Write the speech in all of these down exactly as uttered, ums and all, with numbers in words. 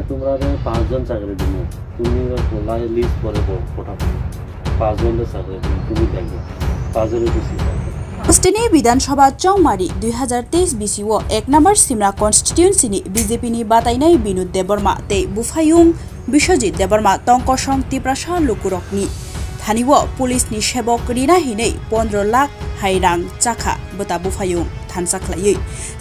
তোমরা পাঁচজন চাকরি দিব, তুমি ওলাই লিস্ট পরে পঠাবো, পাঁচজনের চাকরি দিব, তুমি দেখবে, পাঁচজনের বেশি চাকরি। Hosteni Bidhan Sabha chongmari dui hazar teis bisio ek number Simna constituency ni B J P ni batainai Binod Debbarma tei buphayung Biswajit Debbarma tongkosong Tiprasa lukurokni thanio police ni sebok rina hinwi pondro lakh hai rang chakha bwta buphayung thansa khlaiwi.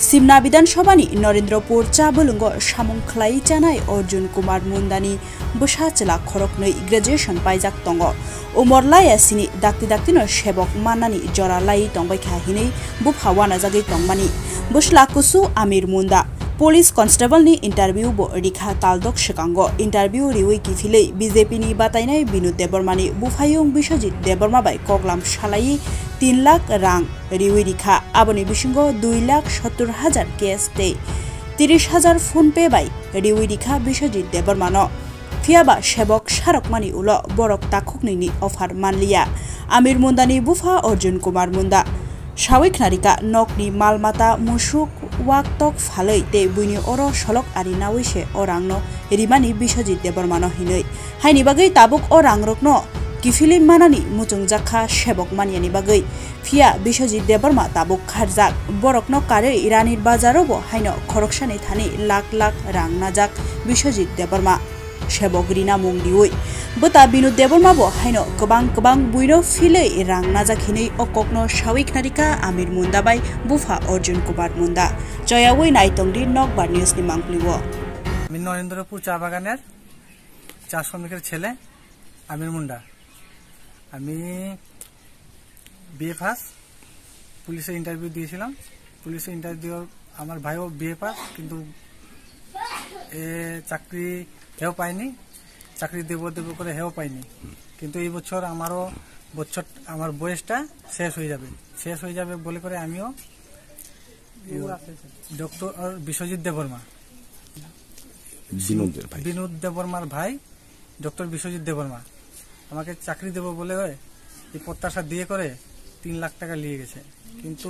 Simna Bidhan Sabha ni Narendrapur cha bwlwngo samung khlai chanai Arjun Kumar Mundani bwsa chwla khoroknwi graduation paijak tongo. Umor laya sini dakti daktino sebok mannani jora lai tongbaikha hinwi bupha wanajagwi tongmani. Bwsla kusu Amir Munda police constable ni interview bo rikha taldok swkango. Interview riwi kiphilwi B J P ni batainai Binod Debbarma ni buphayung Biswajit Debbarma bai koklam salaiwi tin lakh rang riwi rikha. Aboni bisingo dui lakh sottor hajar cash tei tiris hajar PhonePe bai riwi rikha Biswajit Debbarmano. Phiyaba sebok sarokmani ulo borok takhuknwini offer manliya. Amir Mundani bupha Arjun Kumar Munda sawi khnarika nokni mal mata musuk wak tok phalwi tei buini oro solok ari nawi se o rangno rimani Biswajit Debbarmano hinwi. Haini bagwi tabuk o rangrokno kiphilwi manani muchungjak kha sebok maniyani bagwi. Phiya Biswajit Debbarma tabuk kharjak. Borokno karwi Ranir Bazar o bo haino khoroksani thani lakh lakh rang najak Biswajit Debbarma. Sebok rina mung riwi. Bwta Binod Debbarma bo haino kwbang kwbang buino philwi rang najak hinwi o kokno sawi khnarika Amir Munda bai bupha Arjun Kumar Munda. Choyawi naitongdi Nokbar News ni mangpli o. আমি নরেন্দ্রপুর চা বাগানের চা শ্রমিকের ছেলে আমির মুন্ডা। আমি BA pass, পুলিশে ইন্টারভিউ দিয়েছিলাম। পুলিশে ইন্টারভিউ দেওয়ার, আমার ভাইও বিএ পাস, কিন্তু এ চাকরি হেও পায়নি। চাকরি দেবো দেবো করে হেও পায়নি। কিন্তু এই বছর আমারও বছর, আমার বয়সটা শেষ হয়ে যাবে। শেষ হয়ে যাবে বলে করে আমিও ডক্টর বিশ্বজিৎ দেববর্মা, বিনোদ ভাই। বিনোদ দেববর্মার ভাই ডক্টর বিশ্বজিৎ দেববর্মা আমাকে চাকরি দেবো বলে এই প্রত্যাশা দিয়ে করে তিন লাখ টাকা নিয়ে গেছে। কিন্তু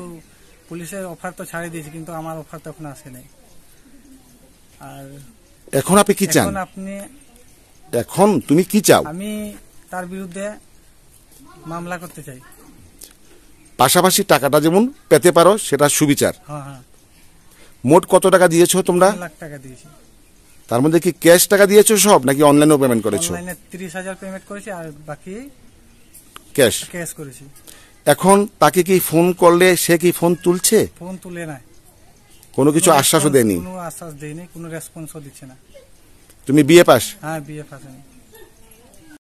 পুলিশের অফার তো ছাড়িয়ে দিয়েছে, কিন্তু আমার অফার তো এখন আসে নাই। আর এখন আপনি কি চান? এখন আপনি এখন তুমি কি চাও? আমি তার বিরুদ্ধে মামলা করতে চাই। পাশাপাশি টাকাটা যেমন পেতে পারো, সেটা সুবিচার। হ্যাঁ, হ্যাঁ। মোট কত টাকা দিয়েছো তোমরা? তিন লাখ টাকা দিয়েছি। তার মধ্যে কি ক্যাশ টাকা দিয়েছো সব, নাকি অনলাইনেও পেমেন্ট করেছো? অনলাইনে তিরিশ হাজার পেমেন্ট করেছি, আর বাকি ক্যাশ। ক্যাশ করেছি। এখন তাকে কি ফোন করলে সে কি ফোন তুলছে? ফোন তুলে না। কোনো কিছু কোনো আশ্বাসও রেসপন্স, দেয়নি? কোনো আশ্বাস দেয়নি, কোনো রেসপন্সও দিচ্ছে না। তুমি বিএ পাস? হ্যাঁ, বিএ পাস আমি।